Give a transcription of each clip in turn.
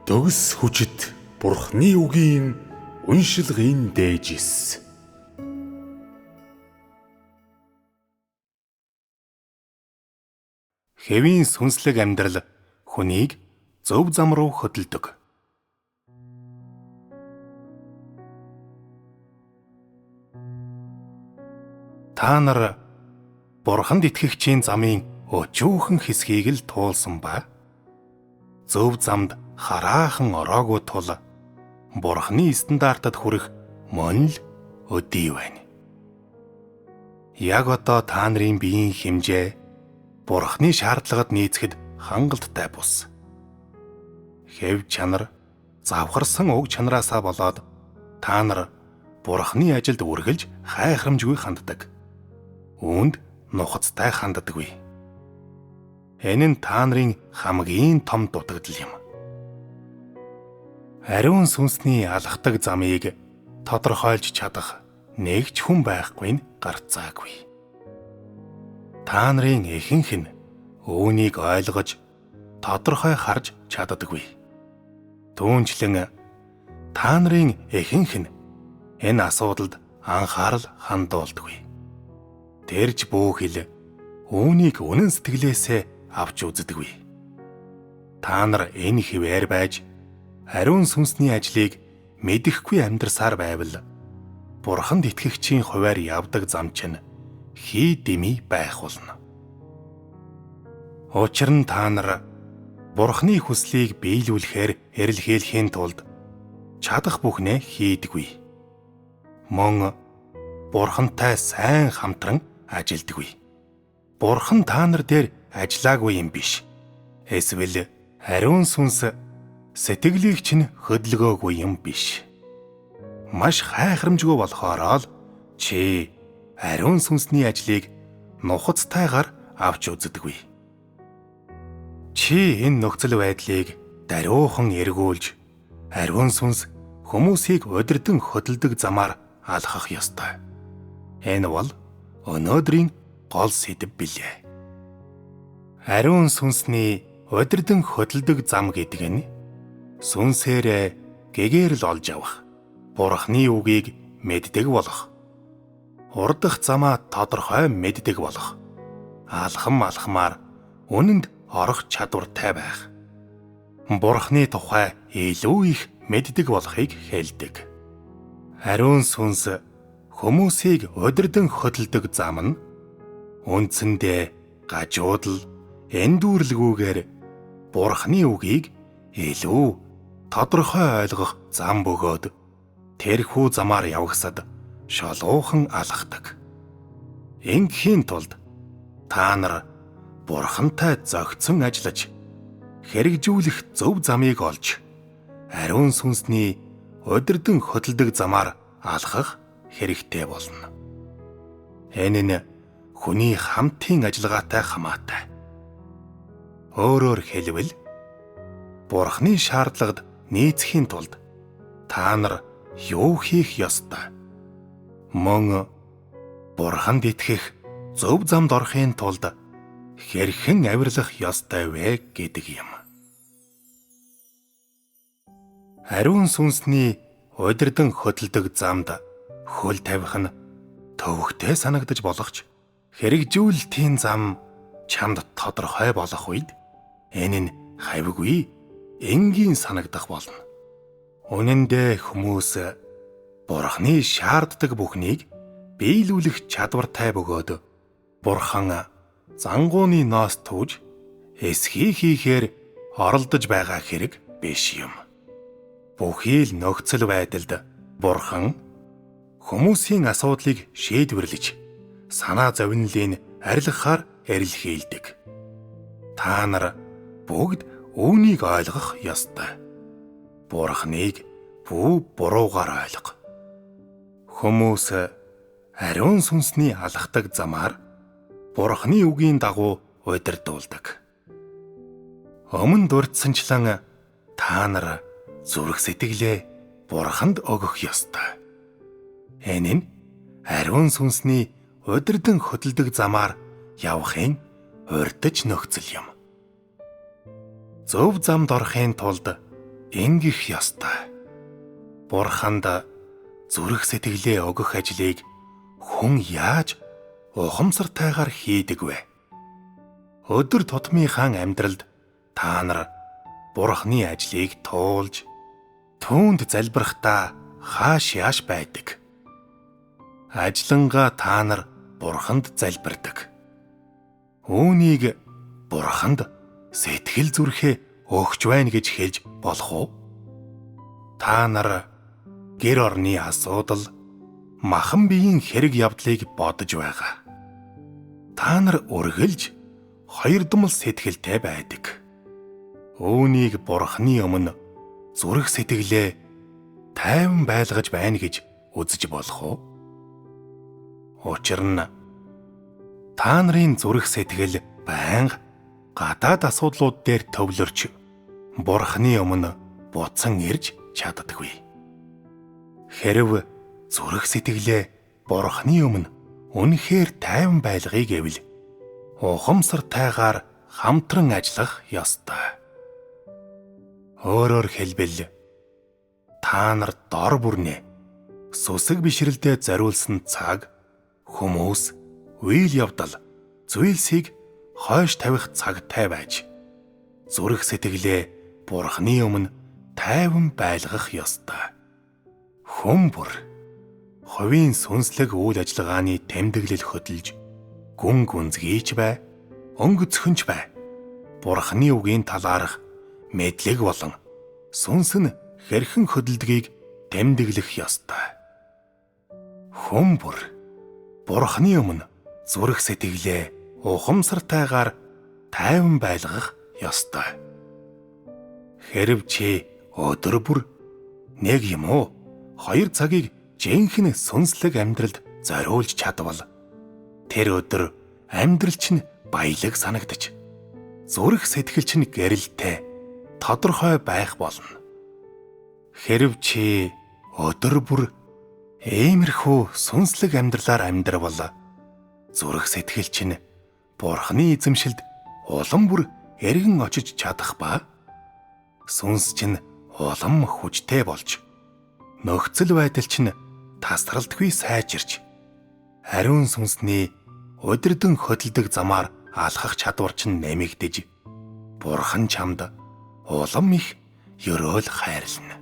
Төгс хүчит Бурхны үгийн уншилгын дээжис. Хэвийн сүнслэг амьдрал хүнийг зөв зам руу хөдөлдөг. Та нар Бурханд итгэгчийн замын өчүүхэн хэсгийг л туулсан ба зөв замд хараахан ороогүй тул Бурханы стандартад хүрэх мөн л өдий байна. Яг одоо та нарын биеийн хэмжээ Бурханы шаардлагад нийцэхэд хангалттай бус. Хэв чанар, завхарсан уг чанараасаа болоод та нар Бурханы ажилд үргэлж хайхрамжгүй ханддаг. Үүнд нухацтай ханддаггүй. Энэ нь та нарын хамгийн том дутагдал юм. Ариун сүнсний алхдаг замыг тодорхойлж чадах нэг ч хүн байхгүй нь гарцаагүй. Та нарын ихэнх нь үүнийг ойлгож тодорхой харж чаддаггүй. Түүнчлэн та нарын ихэнх нь энэ асуудалд анхаарал хандуулдаггүй. Тэр ч бүхэл үүнийг үнэн сэтгэлээсээ авч үздэггүй. Та нар энэ хэвээр байж ариун сүнсний ажлыг мэдэхгүй амьдрсаар байвал Бурханд итгэгчийн хувиар явдаг зам чинь хий дэмий байх болно. Учир нь та нар Бурханы хүслийг биелүүлэхээр эрэлхийлэхийн тулд чадах бүхнээ хийдэггүй. Мөн Бурхантай сайн хамтран ажилдаггүй. Бурхан та нар дээр ажиллаагүй юм биш. Эсвэл ариун сүнс сэтгэлийг чинь хөдөлгөөгүй юм биш. Маш хайхрамжгүй болохоор л чи ариун сүнсний ажлыг нухацтайгаар авч үздэггүй. Чи энэ нөхцөл байдлыг даруйхан эргүүлж ариун сүнс хүмүүсийг удирдан хөдөлдөг замаар алхах ёстой. Энэ бол өнөөдрийн гол сэдэв билээ. Ариун сүнсний удирдан хөдөлдөг зам гэдэг нь сүнсээрээ гэгээрл олж авах, Бурхны үгийг мэддэг болох, урдах замаа тодорхой мэддэг болох, алхам алхмаар үнэнд орох чадвартай байх, Бурхны тухай илүү их мэддэг болохыг хэлдэг. Ариун сүнс хүмүүсийг удирдан хөдөлдөг зам нь үндсэндээ гажуудал, эндүүрлгүүгээр Бурхны үгийг илүү тодорхой ойлгох зам бөгөөд тэрхүү замаар явгасад шолуухан алхдаг. Ингээхийн тулд та нар Бурхантай зохицон ажиллаж хэрэгжүүлэх зөв замыг олж ариун сүнсний удирдан хөдөлдөг замаар алхах хэрэгтэй болно. Энэ нь хүний хамтын ажиллагаатай хамаатай. Өөрөөр хэлбэл Бурхны шаардлагад нийцэхийн тулд та нар юу хийх ёстой? Мөн Бурханд итгэх зөв замд орохын тулд хэрхэн авирлах ёстой вэ гэдэг юм. Ариун сүнсний удирдан хөдөлдөг замд хөл тавих нь төвөгтэй санагдаж болох ч хэрэгжүүлэлтийн зам чамд тодорхой болох үед энэ нь хавьгүй энгийн санагдах болно. Үнэн дээр хүмүүс Бурханы шаарддаг бүхнийг биелүүлэх чадвартай бөгөөд Бурхан зангууны ноос түүж эсхий хийхээр оролдож байгаа хэрэг биш юм. Бүхий л нөхцөл байдалд Бурхан хүмүүсийн асуудлыг шийдвэрлэж санаа зовнилыг арилгахаар эрэлхийлдэг. Та нар бүгд үүнийг ойлгох ёстой. Бурханыг бүү буруугаар ойлго. Хүмүүс ариун сүнсний алхдаг замаар Бурханы үгийн дагуу удирдуулдаг. Өмнө дурдсанчлан та нар зүрх сэтгэлээ Бурханд өгөх ёстой. Энэ нь ариун сүнсний удирдан хөдөлдөг замаар явахын урьдч нөхцөл юм. Зөв замд орохын тулд ингэх ёстой. Бурханд зүрх сэтгэлээ өгөх ажлыг хүн яаж ухамсартайгаар хийдэг вэ? Өдөр тутмынхаа амьдралд та нар Бурхны ажлыг туулж түүнд залбирахдаа хааш яаш байдаг. Ажлангаа та нар Бурханд залбирдаг. Үүнийг Бурханд сэтгэл зүрхээ өгч байна гэж хэлж болох уу? Та нар гэр орны асуудал, махан биеийн хэрэг явдлыг бодож байгаа. Та нар үргэлж хоёрдмол сэтгэлтэй байдаг. Үүнийг Бурхны өмнө зүрх сэтгэлээ тайван байлгаж байна гэж үзэж болох уу? Учир нь та нарын зүрх сэтгэл байнга гадаад асуудлууд дээр төвлөрч Бурхны өмнө буцан ирж чаддаггүй. Хэрв зүрх сэтгэлээ Бурхны өмнө үнэхээр тайван байлгая гэвэл ухамсартайгаар хамтран ажиллах ёстой. Өөрөөр хэлбэл та нар дор бүрнээ сүсэг бишрэлдээ зориулсан цаг, хүмүүс, үйл явдал, зүйлсийг хойш тавих цагтай байж зүрх сэтгэлээ Бурхны өмнө тайван байлгах ёстой. Хүн бүр хувийн сүнслэг үйл ажиллагааны тэмдэглэл хөдөлж гүн гүнзгийч бай, өнгөцхөнч бай. Бурхны үгийн талаарх мэдлэг болон сүнс нь хэрхэн хөдөлдгийг тэмдэглэх ёстой. Хүн бүр Бурхны өмнө зүрх сэтгэлээ ухамсартайгаар тайван байлгах ёстой. Хэрв чи өдөр бүр нэг юм уу 2 цагийг жинхэнэ сүнслэг амьдралд зориулж чадвал тэр өдөр амьдрал чинь баялаг санагдаж зүрх сэтгэл чинь гэрэлтэй тодорхой байх болно. Хэрв чи өдөр бүр иймэрхүү сүнслэг амьдралаар амьдравал зүрх сэтгэл чинь Бурхны эзэмшилд улам бүр эргэн очиж чадах ба сүнс чинь улам хүчтэй болж нөхцөл байдал чинь тасралтгүй сайжирч ариун сүнсний удирдан хөдөлдөг замаар алхах чадвар чинь нэмэгдэж Бурхан чамд улам их ерөөл хайрлана.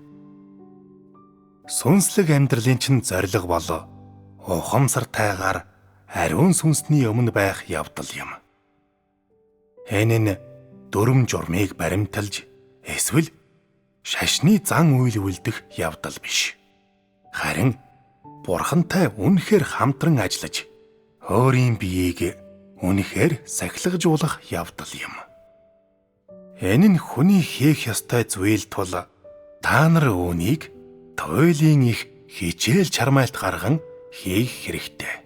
Сүнслэг амьдралын чинь зорилго бол ухамсартайгаар ариун сүнсний өмнө байх явдал юм. Энэ нь дүрм журмыг баримталж эсвэл шашны зан үйл үлдэх явдал биш. Харин Бурхантай үнэхээр хамтран ажиллаж өөрийн биеийг үнэхээр сахилгажуулах явдал юм. Энэ нь хүний хийх ёстой зүйл тул та нар үүнийг туйлын их хичээл чармайлт гарган хийх хэрэгтэй.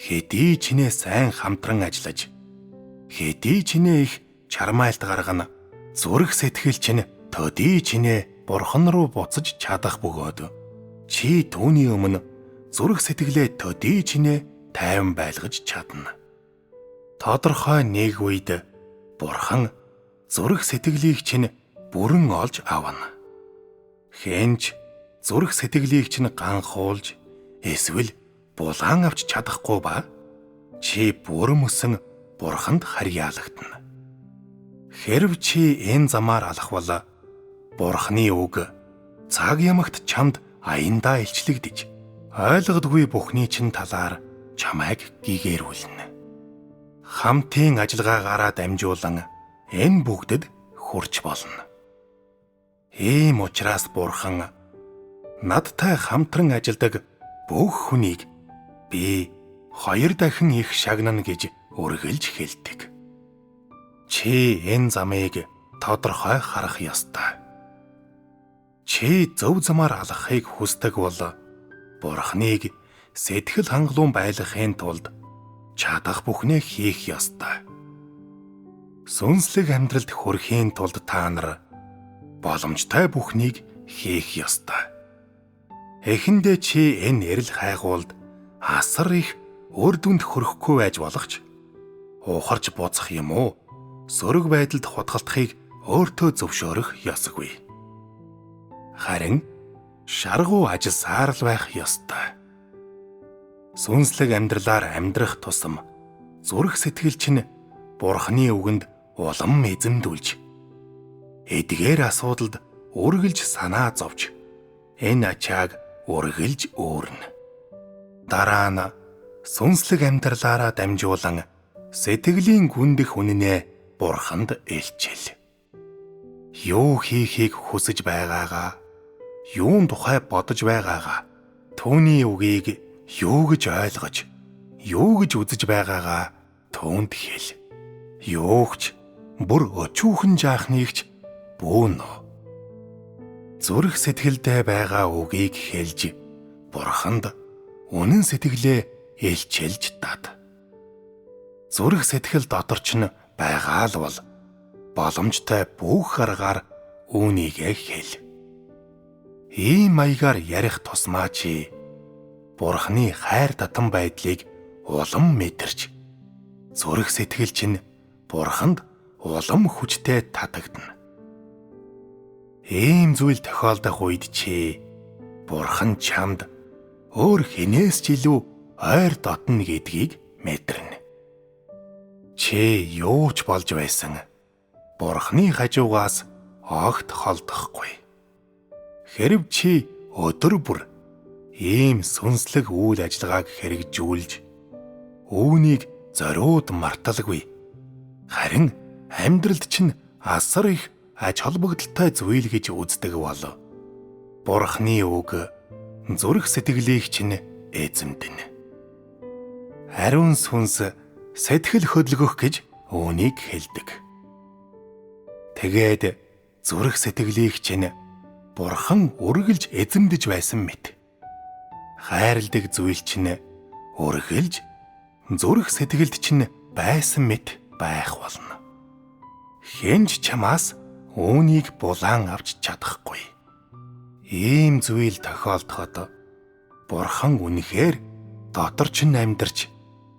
Хэдий чинээ сайн хамтран ажиллаж, хэдий чинээ их чармайлт гаргана, зүрх сэтгэл чинь төдий чинээ Бурхан руу буцаж чадах бөгөөд чи түүний өмнө зүрх сэтгэлээ төдий чинээ тайван байлгаж чадна. Тодорхой нэг үед Бурхан зүрх сэтгэлийг чинь бүрэн олж авна. Хэнч зүрх сэтгэлийг чинь ганхуулж эсвэл булаан авч чадахгүй ба чи бүрэн мөсөн Бурханд харьяалагдана. Хэрв чи энэ замаар алхвал Бурханы үг цаг ямагт чамд аяндаа илчлэгдэж ойлгодгүй бүхний чинь талаар чамайг гэгэрүүлнэ. Хамтын ажиллагаагаараа дамжуулан энэ бүгдэд хүрч болно. Ийм учраас Бурхан надтай хамтран ажилладаг бүх хүнийг би 2 дахин их шагнана гэж үргэлж хэлдэг. Чи энэ замыг тодорхой харах ёстой. Чи зөв замаар алхахыг хүсдэг бол Бурханыг сэтгэл хангалуун байлгахын тулд чадах бүхнээ хийх ёстой. Сүнслэг амьдралд хүрэхийн тулд та нар боломжтой бүхнийг хийх ёстой. Эхэндээ чи энэ эрэл хайгуулд асар их үр дүнд хүрэхгүй байж болох ч ухарч буцах юм уу сөрөг байдалд хутгалтахыг өөртөө зөвшөөрөх ёсгүй. Харин шаргуу ажилласаар л байх ёстой. Сүнслэг амьдралаар амьдрах тусам зүрх сэтгэл чинь Бурхны үгэнд улам эзэмдүүлж, эдгээр асуудалд үргэлж санаа зовж, энэ ачааг үргэлж өөрнө. Дараа нь сүнслэг амьдралаараа дамжуулан сэтгэлийн гүндэх үнэнээ Бурханд илчил. Юу хийхийг хүсэж байгаагаа, юун тухай бодож байгаагаа, түүний үгийг юу гэж ойлгож, юу гэж үзэж байгаагаа түүнд хэл. Юугч бүр өчүүхэн жаахныг ч бүүнө. Зүрх сэтгэлдээ байгаа үгийг хэлж, Бурханд үнэн сэтгэлээ илчилж дад. Зүрх сэтгэл дотор ч нь байгаа л бол боломжтой бүх аргаар үүнийгээ хэл. Ийм маягаар ярих тусмаа чи Бурхны хайр татан байдлыг улам мэдэрч, зүрх сэтгэл чинь Бурханд улам хүчтэй татагдана. Ийм зүйл тохиолдох үед чи Бурхан чамд өөр хэнээс ч илүү ойр дотно гэдгийг мэдэрнэ. Чи юу ч болж байсан Бурханы хажуугаас огт холдохгүй. Хэрв чи өдөр бүр ийм сүнслэг үйл ажиллагааг хэрэгжүүлж, үүнийг зориуд марталгүй, харин амьдралд чинь асар их ач холбогдолтой зүйл гэж үздэг бол Бурхны үг зүрх сэтгэлийг чинь эзэмдэнэ. Ариун сүнс сэтгэл хөдлөх гэж үүнийг хэлдэг. Тэгээд зүрх сэтгэлийг чинь Бурхан үргэлж эзэмдэж байсан мэт. Хайрладаг зүйл чинь үргэлж зүрх сэтгэлд чинь байсан мэт байх болно. Хэн ч чамаас үүнийг булаан авч чадахгүй. Ийм зүйл тохиолдоход Бурхан үнэхээр дотор чинь амьдарч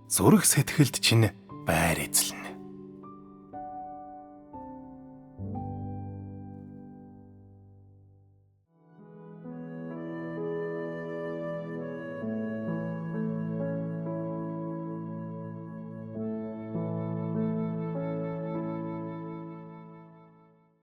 зүрх сэтгэлд чинь байр эзэлнэ.